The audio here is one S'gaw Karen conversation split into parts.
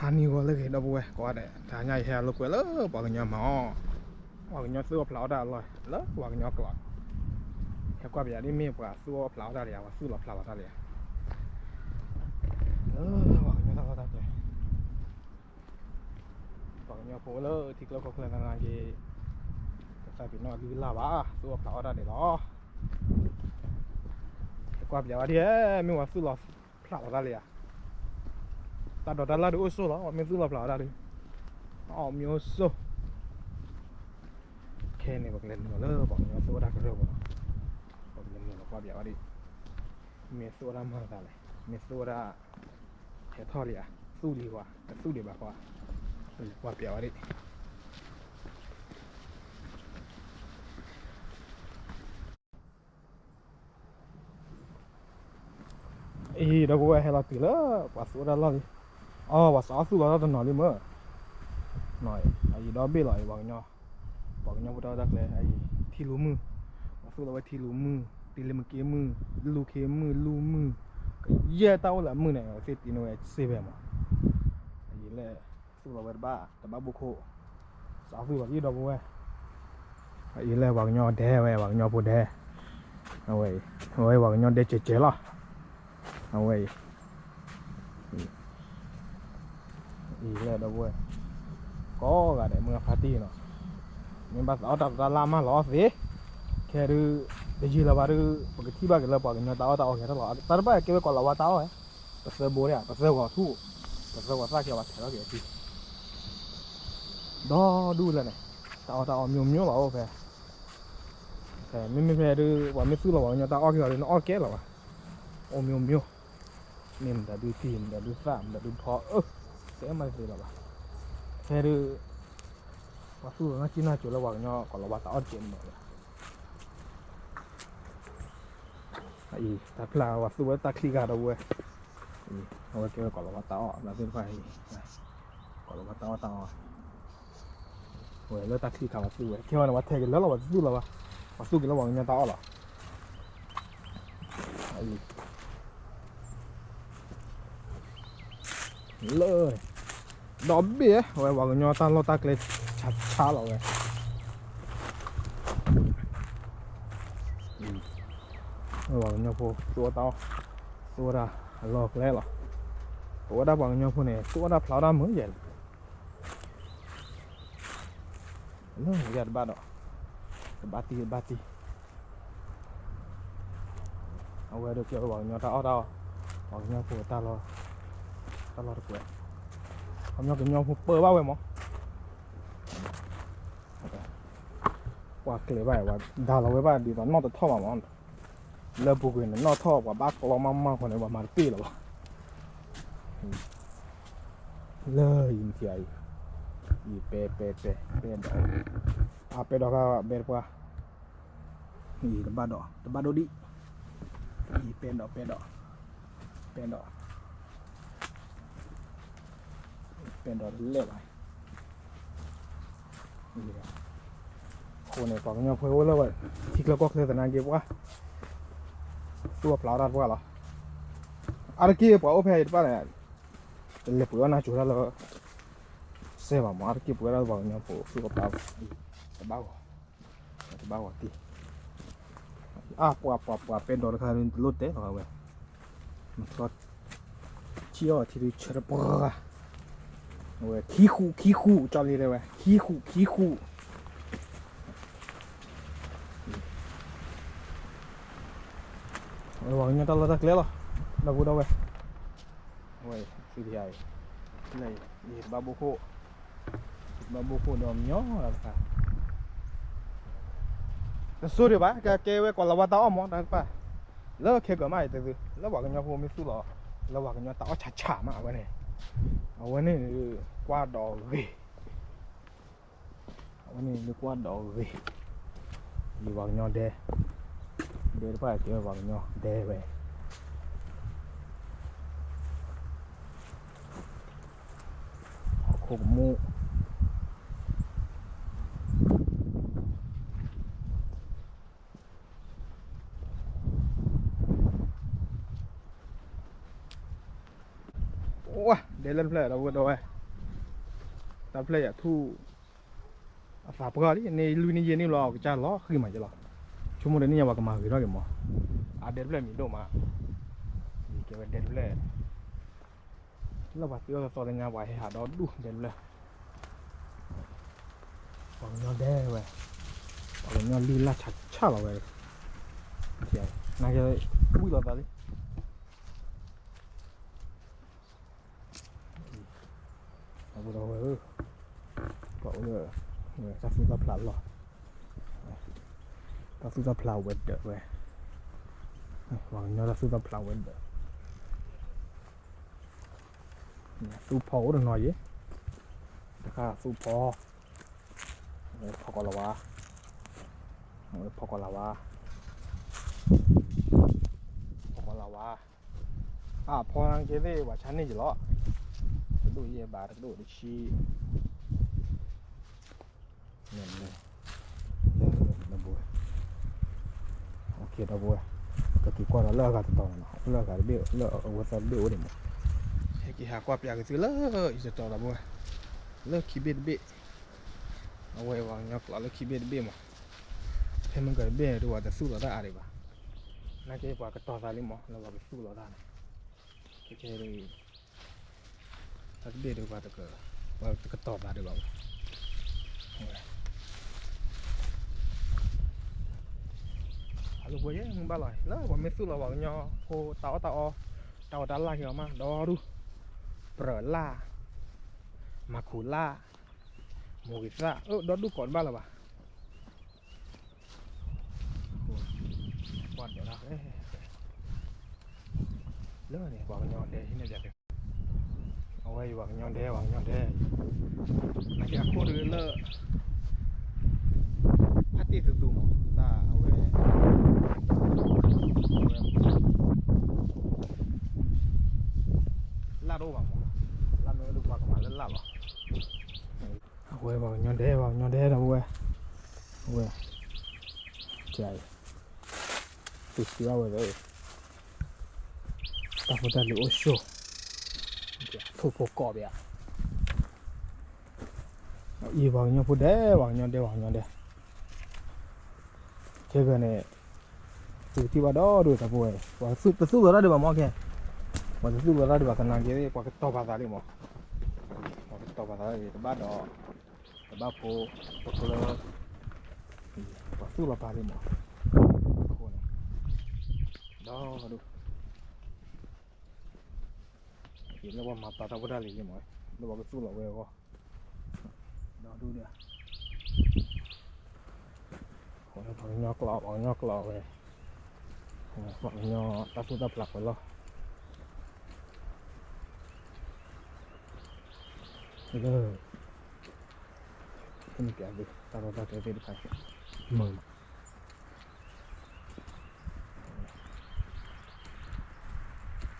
တနံၤဂီၤလၢဂ့ၤ ဒီပုၢ်ဝဲၢ်ကိးဂၤဒဲး, တဟါညါအံၤဟဲလိာ်ကွဲလၢပှၤကညီမၤအီၣ်, ပှၤကညီသူၣ်အီၣ်ဖျးအီၣ်တၢ်အလီၢ်လၢပှၤကညီကျိာ်, ဟဲကွၢ်ပယီၤဒ်မ့ၢ်ပှၤသူၣ်အီၣ်ဖျးအီၣ်တၢ်လၢယၤ, ပှၤသူၣ်လီၤဖျးလီၤတၢ်လၢယၤ, လၢပှၤကညီတၢ်လီၢ်တၢ်ကျဲ ပှၤကညီဖိလၢထံကျိကီၢ်ချၢသနာ်က့, တသးပ့ၤနီၣ်အကလုၢ်ကလၢ်ဘၣ်, သူၣ်အီၣ်ဖျးအီၣ်တၢ်ဒဲးလီၤ. ဟဲကွၢ်ပယီၤဝဲဒ် မ့ၢ်ပှၤသူၣ်လီၤဖျးလီၤတၢ်လၢယၤ, တၢ်ဒိးတၢ်လၢ်ဒုးအိၣ်ဆိၣ်လီၤ, မ့ၢ်သူၣ်လီၤဖျးလီၤတၢ်ဒုး, အီၣ်မ့ၢ်အိၣ်ဆိၣ်, ခဲန့ၣ် ပကလဲၤနုာ်လီၤလၢပှၤကညီသူၣ်အီၣ်တၢ်ကရၢၢ်ပူၤလီၤ, ပကလဲၤနုာ်လီၤကွၢ်ပယီၤဝဲဒ် မ့ၢ်သူၣ်ဝဲဒၣ်မၤသးလဲၣ်, မ့ၢ်သူၣ်ဝဲဒၣ် ဟဲထီၣ်လံဧါ, သူၣ်လံဧါ, တသူၣ်ဒံးဘၣ်ဃီ, ပကွၢ်ပျးဝဲဒၣ်. အံၤ ဒီပုၢ်ဝဲၢ် ဟဲလီၤတုၤလၢ ပှၤသူၣ်အီၣ်တၢ်လီၢ်လံ. အီ ပှၤစးအီၣ်သူၣ်လီၤတၢ်တနီၤလံမ့ၢ်, အံၤဒီဘ့ၣ်လီၤအံၤ ပှၤကညီ, ပှၤကညီဖိတၢ်အီၣ်တၢ်ကျဲ အံၤ ထံလူၤမုၢ်, ပှၤသူၣ်လီၤဝဲထံလူၤမုၢ်, တံၤလ့မက့မုၢ်, လူၤခ့မုၢ်, လူၤမုၢ်, ကယဲၢ်တၢ်အိၣ်လၢအမုၢ်န့ၣ် အဝဲသ့ၣ်တ့န့ၢ်ဝဲစ့ၢ်ဖဲမး. အံၤလဲၣ် သူၣ်လီၤဝဲတဘၣ်, တဘၣ်ဘိခိၣ်, စးအီၣ်သူၣ်လီၤလံ ဒီပုၢ်ဝဲၢ်. အံၤလဲၣ် ပှၤကညီဒဲဝဲ ပှၤကညီဖိဒဲ, အဝဲအံၤ, အဝဲပှၤကညီဒဲကဲးကဲးလီၤ. အဝဲအံၤ, အံၤလဲၣ် ဒီပုၢ်ဝဲၢ်, ကိးဂၤဒဲး မုၢ်ဂၤဖါတံၢ်နီၤ, မ့ၢ်ဘၣ်သးအီၣ်တၢ်တၢ်လၢ်မးလီၤသ့, ခဲဒုး, တယံာ်လၢၤဘၣ်ဒုး, ပကထံၣ်ဘၣ်က့ၤလၢပှၤကညီတၢ်အီၣ်တၢ်အီကဲထီၣ်လီၤ. တၢ်တဘၣ်ကဲဝဲကိးလီၤဝါတၢ်အီၣ်ဝဲ, ပသၢဘိဒၣ်ဧါ, ပသၢဂီၤထူၣ်, ပသၢဂီၤသၣ်ကဲဘၣ်ထဲးထီၣ်က့ၤအသံ ဒီဒူၣ်လၢန့ၣ်, တၢ်အီၣ်တၢ်အီမံၤမံၤလီၤအိၣ်ဖဲ, ဖဲမ့မ့ၢ်ဖဲဒုး ပှၤမ့ၢ်သူၣ်လီၤပှၤကညီတၢ်အီၣ်က့ၤအီၤဒုး နအီၣ်ကဲလီၤဘၣ်, အိၣ်မံၤမံၤ, မ့ၢ်မတၤဒုးတံၢ် မတၤဒုးသၣ် မတၤဒုးဖီအၢ, တဲမၤတသ့လီၤဘၣ်, ဖဲဒုး ပှၤသူၣ်လီၤနီၢ်ကံၢ်နီၢ်ကၠိၤလၢပှၤကညီကိးလီၤဝါတၢ်အီၣ်တကဲးန့ၣ်မး အံၤ တၢ်ဖျါဝဲသူၣ်ဝဲတၢ်ချံၣ်ခါဒီပုၢ်ဝဲၢ်, အဝဲကဲဝဲကိးလီၤဝါတၢ်အီၣ် သ့ၣ်တဖၣ်အံၤ, ကိးလီၤဝါတၢ်အီၣ်တၢ်အီ, ဝဲလၢတၢ်ချံၣ်ခါဝဲသူၣ်ဝဲ ခဲဝဲန့ၣ် ပှၤထဲးက့ၤလၢလီၤ ပှၤတသူၣ်လီၤဘၣ်, ပှၤသူၣ်က့ၤလၢပှၤကညီတၢ်အီၣ်လီၤ. လၢ ဒီဘ့ၣ် အဝဲပှၤကညီတၢ်လီၢ်တၢ်ကျဲ ဆါဆါလီၤဝဲ, ပှၤကညီဖိသူၣ်အီၣ်တၢ်အီၣ်, သူၣ်ဝဲဒၣ်အလီၢ်ကျဲလီၤ, ပဝဲဒၣ်ပှၤကညီဖိန့ၣ် သူၣ်အီၣ်တၢ်ဖျးအီၣ်တၢ်မုာ်ယဲၢ်လီၤ. လၢယၤတဘၣ်ဒီး, တဘၣ်တံၢ်တဘၣ်တံၢ်, အဝဲဒၣ်ကဲဝဲပှၤကညီတၢ်အီၣ်တၢ်အီ, ပှၤကညီဖိတၢ်လီၢ်, တၢ်လီၢ်တကွဲး, ခီပညီကညီဖိပၢဘၣ်ဝဲမး, ပှၤကျဲၤဘၣ်ဝဲ ဒါလီၤဝဲဘၣ်ဒ်သိးနီၢ်တထီၣ်ဘၣ်မး, လၢပူၤကွံာ်န့ၣ် နီၢ်ထီၣ်ပှၤဘၣ်ကျီမးမးဃီန့ၣ် ပှၤမၤတပ့ၢ်လၢၤဘၣ်. လၢယမ့ၢ်ထံၣ်အံၤ, ယပဲပဲပဲ ပဲဒီး, အပဲဒီးခါ ပဲတပှၢ်, ယတဘၣ်ဒီး တဘၣ်ဒိၣ်ဒံး, ယပဲဒီး ပဲဒီး, ပဲဒီး, ပဲဒီးတလဲၣ်ဘၣ်. အဃိန့ၣ် ပှၤကညီဖိအိၣ်လၢဝဲ ထံချၢကီၢ်ချၢသနာ်က့ ပှၤ သူၣ်အီၣ်ဖျးအီၣ်တၢ်တပှၢ်လီၤ. အါတက့ၢ်ပှၤအိၣ်ဖဲအံၤတဖၣ်န့ၣ် တလဲၤပှ့ၤအီၣ်နၢ်ကၠိတၢ်လၢ စဲဘၣ်မး အါတက့ၢ်ပှ့ၤဝဲဒၣ်ပှၤကညီဖိသူၣ်အီၣ်ဖျးအီၣ် တဘၣ်ဂီၤ, တဘၣ်ဂီၤတံၢ်, အါပှၤပှၤပှၤပဲဒီးတခါ တလိၣ်တဲလီၤဝဲ မၤထီၣ် ထံအီၣ်ထံဒုးဆၢတပှၢ်, အဝဲခံဃူခံဃူ ကၠီလံတဲဝဲ ခံဃူခံဃူ, အဝဲပှၤကညီတၢ်လီၢ်တၢ်ကျဲလီၤ, ဒီပုၢ်ဒီဝဲၢ်, အဝဲ သုတယၤအံၤ, လၢအံၤ တဘၣ်ဘိခိၣ်, တဘၣ်ဘိခိၣ်ဒီးမညီတၢ်တခါ တစိၢ်ဒံးဘၣ် ကကဲဝဲကိးလီၤဝါတၢ်အီၣ်မး တၢ်တဖၣ်, လၢခဲကၢၤမးအံၤတသု, လၢပှၤကညီဖိမ့ၢ်သူၣ်လီၤ, လၢပှၤကညီတၢ်အီၣ်ဆးဆးမး အဝဲန့ၣ်, အဝဲန့ၣ် ကွၢ်ဒီးဂ့ၤ, အဝဲန့ၣ် လၢကွၢ်ဒီးဂ့ၤ, ယပှၤကညီဒဲ, ဒဲတဖၣ်ကဲဝဲပှၤကညီဒဲဝဲ ဟီၣ်ခိၣ်ကမူၣ် ဝါ ဒဲလၢတဖျၢၣ်ဒီပုၢ်ဒီဝဲၢ်, တၢ်ဖျၢၣ်ယၤထူၣ် အသးပှၢ်လံ န့ၢ်လွံၢ်န့ၢ်ယဲၢ်န့ၣ်လီၤ အကစၢ်လီၤဃံမးယလီၤ. ဆိကမိၣ်ဒီးန့ၣ်ညါပှၤကမၤဂ့ၤထီၣ်က့ၤမး, အဒဲတဖျၢၣ်မံၤဒိၣ်မး, ကဲဝဲဒဲတဖျၢၣ် လၢပှၤသ့အီၣ်သီသ့ၣ်ညါ ပှၤဟဲဟးဒီဒူၣ်ဒဲတဖျၢၣ်, ပှၤကညီဒဲဝဲ, ပှၤကညီလုၢ်လၢ်ဆးဆၣ်လီၤဝဲ, နာ်က့ ဝံၣ်လီၤသးလံ အဝဲဒီးဝဲ, ပှၤအိၣ်လၢ တၢ်သူၣ်တၢ်ဖျးလီၢ်, တၢ်သူၣ်တၢ်ဖျးဝဲဒၢးဝဲ, ပှၤကညီတၢ်သူၣ်တၢ်ဖျးဝဲဒၢး, သူၣ်ဖီအိၣ်တနီၤယဲ, တခါသူၣ်ဖီ, အဝဲဖီကီးလီၤဝါ, အဝဲဖီကီးလီၤဝါ, ဖီကီးလီၤဝါ, အဖီနာ်က့သ့ၣ် ပှၤဆါန့ၢ်ယလီၤ, တကဒိၣ်ယဲၢ်ဘး တကဒိၣ်တဆံ ဒီပုၢ်ဝဲၢ်, ကက့ၤကွၢ်ဒီးလၢအဂၤတတီၤန့ၣ်လီၤ, လၢအဂၤတဘ့ၣ် လၢအဝဲသးတဘ့ၣ်အိၣ်ဒံးမး, ဟဲက့ၤဟးကွၢ်ပျးက့ၤသုလၢအံၤတတီၤဒီပုၢ်ဝဲၢ်, လၢခံဘ့ၣ်တဘ့ၣ်, အဝဲပှၤကညီကျိးလၢခံဘ့ၣ်တဘ့ၣ်မး, ဖဲမုၢ်ကတဘ့ၣ်န့ၣ် ဒုးပှၤတသူၣ်လီၤတၢ်အါဒံးဘၣ်, နာ်က့ပှၤကတီၤသးလံမး လၢပှၤကသူၣ်လီၤတၢ်န့ၣ်, ခဲခဲ တၢ်တဘ့ၣ်ဒီးပှၤတက, ပှၤတကတီၤသးဒံးဘၣ်ဝဲ, အလိာ်ကွဲယဲၢ်မုၢ်ဘၣ်လီၤ လၢပှၤမ့ၢ်သူၣ်လီၤပှၤကညီဖိတၢ်အီၣ်တၢ်အီ, တၢ်အီၣ်တၢ်လၢ်က့ၤအီၤမး ဒီဒူၣ်, ပြၢၤလၢ်, မၤခူးလၢ်, မိၢ်ဂ့ၤသၣ် ဒီဒူၣ်ကိးတဘၣ်လၢၤဘၣ် ကွၢ်ဒီးတၢ်, လၢန့ၣ် ပှၤကညီဒဲဟံးန့ၢ်ယၤ, အဝဲယပှၤကညီဒဲ ပှၤကညီဒဲ, နာ်က့အခိၣ်တဂ့ၤလၢ ဖးတ့ၢ်သူသူမး တၢ်အဝဲ, အဝဲ လၢ်တအိၣ်ဘၣ်မး, လၢ်မ့ၢ်အိၣ်ဒီးပှၤကမၤလၢလၢ်လီၤ, အဝဲပှၤကညီဒဲ ပှၤကညီဒဲဒီပုၢ်ဝဲၢ်, အဝဲ, က, သူစံးဘၣ်ဝဲလၢ, တၢ်ဖိတၢ်လံၤအိၣ်ဆိ, ထိၣ်ဖိကိးပယၤ, အံၤပှၤကညီဖိဒဲ ပှၤကညီဒဲ ပှၤကညီဒဲ, ခဲကန့ၣ်, သုကထံၣ်ဘၣ်ဒီဒူၣ်တၢ်ဖိဝဲ, ပှၤတသူၣ်လီၤတၢ်ဒံးဘၣ်မးခဲ, ပှၤတသူၣ်လီၤတၢ်ဒံးဘၣ်ကနၣ်က့ၤ ပှၤကတီၤပာ်သးလံမး, ပှၤကတီၤပာ်သးလံ တဘၣ်ဒီး, တဘၣ်ဖိ, ပကျၢၤ, ပှၤသူၣ်လီၤပာ်လံမး, အဃိန့ၣ်, ဒီဒူၣ် လၢပှၤမၤပာ်တၢ်ဖိတၢ်လံၤလံမး, လၢပှၤကသူၣ်လီၤဝဲအဂီၢ်, ဒီဒူၣ်ဒီး, အဃိန့ၣ်ပှၤကညီကျိး ပှၤကညီကျိးဝဲ, ပှၤကညီတၢ်သူၣ်တၢ်ဖျးဝဲလီၤ, လၢ, ဖဲန့ၣ်ကဲသ့ၣ် တၢ်ရဲၣ်တၢ်ကျဲၤသ့ၣ်တဖၣ်, မုာ်မး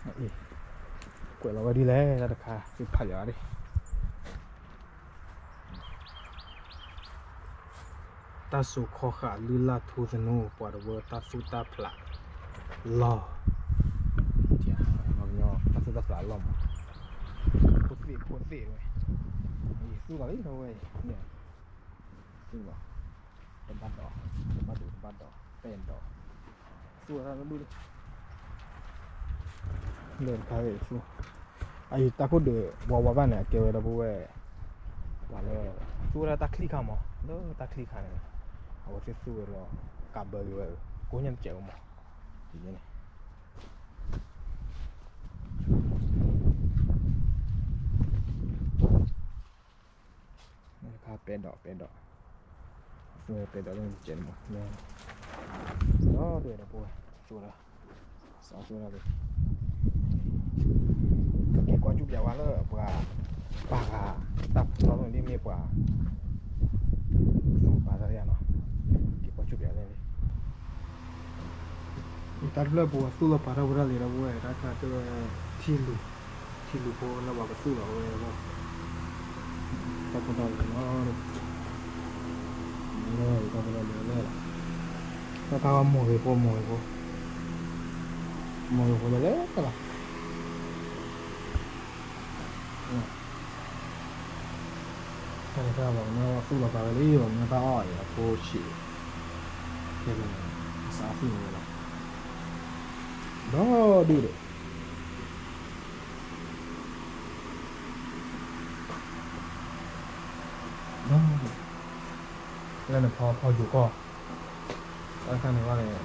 အံၤ, ကွဲးလီၤဝဲဒ်လဲၣ် တၢ်တခါ သုဖးယၤဒၣ်, တၢ်စိၤခီဃာ်လုၢ်လၢ်ထူသနူ ပှၤတဝၢတၢ်သူၣ်တၢ်ဖျးလီၢ်, တၢ်သူၣ်တၢ်ဖျးလီၢ်မး, ခိၣ်သ့ၣ်ခိၣ်သ့ၣ်ဝဲ, သူၣ်လီၤလံဝဲ, သူၣ်လီၤ, တဘၣ်ဒီး, တဘၣ်ဒိးတဘၣ်ဒီး ပဲၣ်ဒီး, သူၣ်လီၤတၢ်လၢဘုၣ်လၢ, လၢတခါဂ့ၤဆူ, အအံၤတၢ်ခိၣ်ဒုးဝးဝးဘၣ်န့ၣ် အကဲဝဲဒီပုၢ်ဝဲၢ်, ပှၤလၢ, သူၣ်ဝဲဒၣ်တၢ်ချံၣ်ခါမး လၢတၢ်ချံၣ်ခါန့ၣ်, အဝဲသ့ၣ်သူၣ်ဝဲလီၤ, ကးဘၢက့ၤဝဲ, ကိးညါတစဲးဝဲမး, ဒ်န့ၣ် တခါပဲၣ်ဒီး ပဲၣ်ဒီး, ပဲၣ်ဒီးလၢနကဲန့ၣ်မး, ဒီးဒွဲၣ်ဒီးပဝဲ, ဆိဒီး, စီၤဆိဒီး, က့ၤကွၢ်ကၠူၣ်ပၠးဝဲလၢပှၤ, ပာ်ဂၤ, တၢ်ဖုၣ်လီၤန့ၣ်မ့ၢ်ပှၤ, သူၣ်ပာ်တၢ်ယါနီၤ, က့ၤကွၢ်ကၠူၣ်ပၠးလၢန့ၣ် တၢ်တဖျၢၣ်ပဝဲသူၣ်လီၤပာ်တၢ်ဖိတၢ်လံၤဒီးပဝဲ တၢ်တဖျၢၣ်ကဲဝဲ, ထံလူၤ, ထံလူၤဖိလၢပှၤကသူၣ်လီၤဝဲအဂီၢ်, တၢ်ဖိတၢ်လံၤလီၤ, လၢတၢ်ဖိတၢ်လံၤလၢ, တၢ်ခါဂီၤမိၢ်ဂ့ၤဖိမိၢ်ဂ့ၤဖိ, မိၢ်ဂ့ၤဖိလၢလဲၤလီၤ. တၢ်န့ၣ်တၢ်ပှၤကညီသူၣ်လီၤသးဝဲလံ ပှၤကညီတၢ်အီၣ်အံၤ အဖိဆံး, ခဲန့ၣ် အစးအသွံၣ်န့ၣ်ဝဲလီၤ, ဒီဒူၣ်ဒီး ဒီဒူၣ်, လၢနဖီဖီယိၤကီၢ်, တၢ်တခါန့ၣ်ဝဲန့ၣ်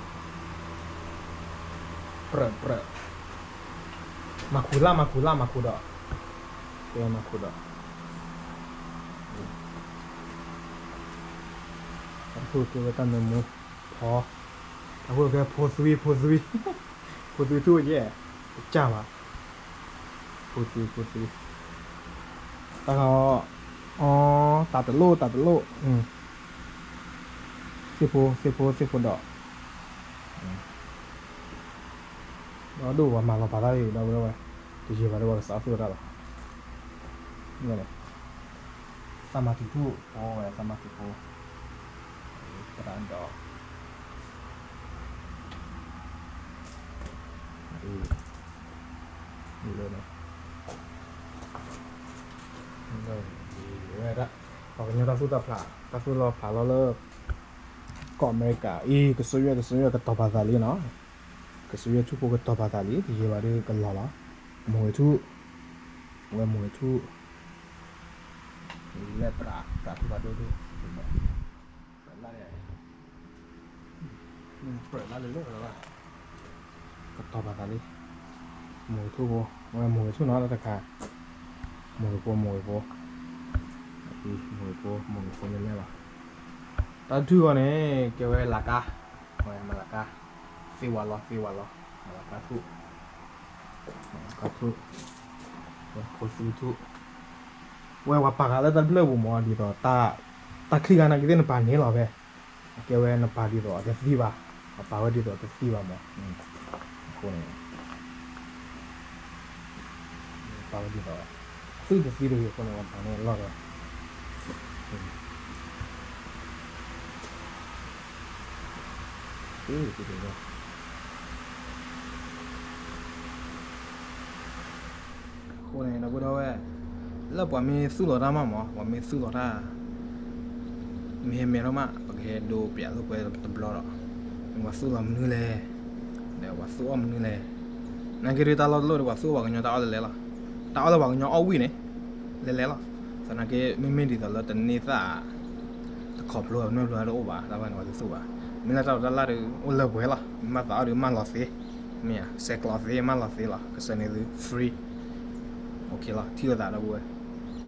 ပြၢးပြၢး, မၤခူၤလၢ်မၤခူၤလၢ်မၤခူၤဒီး, ကဲမၤခူၤဒီး, တၢ်တခိၣ်ကဲဝဲတၢ်နၢမူ, ဖီ, တၢ်တခိၣ်ကဲဖိသွံဖိသွံ, ဖိသွံထူၣ်ယဲၢ်, တကၢ်ဘၣ်, ဖိသွံဖိသွံ, တၢ်ခါအီၤ, အီ, တၢ်တလိၣ်တၢ်တလိၣ်, သ့ၣ်ဖိသ့ၣ်ဖိသ့ၣ်ဖိ, ဒီးဒိၣ်ပှၤမၤလီၤပာ်တၢ်အံၤ ဒီပုၢ်ဒီဝဲၢ်, တယံာ်ဘၣ်ဒီးပှၤကစးအသွံၣ်တၢ်လီၤ, သးမၤထံးထူၣ်ဖိဝဲ သးမၤထံးဖိ, သရၣ်ဒီး, လၢန့ၣ်, ဝဲဒၣ်, ပှၤကညီတၢ်သူၣ်တၢ်ဖျး တၢ်သူၣ်လီၤဖျးလီၤလၢ ကီၢ်အမဲရကၤ အံၤ ကစၢ်ယွဲၣ် ကစၢ်ယွဲၣ်ကတီၤပာ်သးလံနီၤ, ကစၢ်ယွဲၣ်ထူၣ်ဖိကတီၤပာ်သးလံ တယံာ်ဘၣ်ဒီးကလီၤလီၤ, မိၢ်ဂ့ၤထူၣ်, ဝဲမိၢ်ဂ့ၤထူၣ်, လၢပြး ပြးထူၣ်ဖးဒိၣ်ဒိၣ်, ပြးလၢ်န့ၣ်, ပြးလၢ်လၢလၢလၢ်လၢ် ကတီၤပာ်သးလံ, မိၢ်ဂ့ၤထူၣ်ဖိ, ဝဲမိၢ်ဂ့ၤထူၣ်နီၤတၢ်တခါ, မိၢ်ဂ့ၤဖိ မိၢ်ဂ့ၤဖိ, မိၢ်ဂ့ၤဖိ မိၢ်ဂ့ၤဖိလဲၤလဲၤလီၤ, တၢ်တထူၣ်ဂီၤန့ၣ် ကဲဝဲလၤကါ, ဝဲမၤလၤကါ, သ့ဝးလီၤ သ့ဝးလီၤ, မၤလၤကါထူၣ်, မၤလၤကါထူၣ်, ဖိသွံထူၣ်, ဝဲပှၤပာ်ဃာ်လၢတၢ်တဖျၢၣ်ပူၤမး ဒ်သိးတၢ်, တၢ်ချံဂၤနာ်က့သ့ၣ်နပာ်န့ၢ်လီၤဖဲ အကဲဝဲနပာ်ဒ်သိးအတသံဘၣ်, ပာ်ဝဲဒ်သိးတသံဘၣ်မး, အဃိန့ၣ်, ပာ်ဝဲဒ်သိး, အသွံၣ်တသံတဂ့ၤအဃိန့ၣ် ပှၤပာ်န့ၢ်အလီၢ်ဒီး, အဃိန့ၣ် ဒီပုၢ်ဒီဝဲၢ်, လၢပှၤမ့ၢ်သူၣ်လီၤတၢ်မးမး ပှၤမ့ၢ်သူၣ်လီၤတၢ်မးမး မ့ၢ်ဟဲမဲထီၣ်မး ပကဟဲဒိပျးလိာ်ကွဲတဘျီဒီး, ပှၤသူၣ်လီၤမနုၤလဲၣ်, ဒီးပှၤသူၣ်အီၣ်မနုၤလဲၣ်, နာ်က့ဒီးတၢ်လီၢ်တလီၢ်ဒီးပှၤသူၣ်ပှၤကညီတၢ်အီၣ်လဲၤလဲၤလီၤ, တၢ်အီၣ်လၢပှၤကညီအီၣ်ဝံၣ်န့ၣ်, လဲၤလဲၤလီၤ, သနာ်က့ မ့မ့ၢ်ဒ်သိးလၢတန့ၢ်သၣ် တခီဖျိ မနုၤဖျိတအိၣ်ဘၣ် တၢ်ဘၣ်န့ၣ် ပှၤတသူၣ်ဘၣ်, မ့ၢ်လၢတၢ်အီၣ်တၢ်လၢ်ဒီး အိၣ်လၢပှဲၤလီၤ မ့ၢ်မၤသးအီၣ်ဒီးမၤလီၤသ့, မ့ၢ်ဧါ ဆဲးကျိးသ့ မၤလီၤသ့လီၤ ကစၢ်န့ၣ်သု free, အိၣ်ခ့လီၤ ထံၣ်လိာ်သးဒီပုၢ်ဝဲၢ်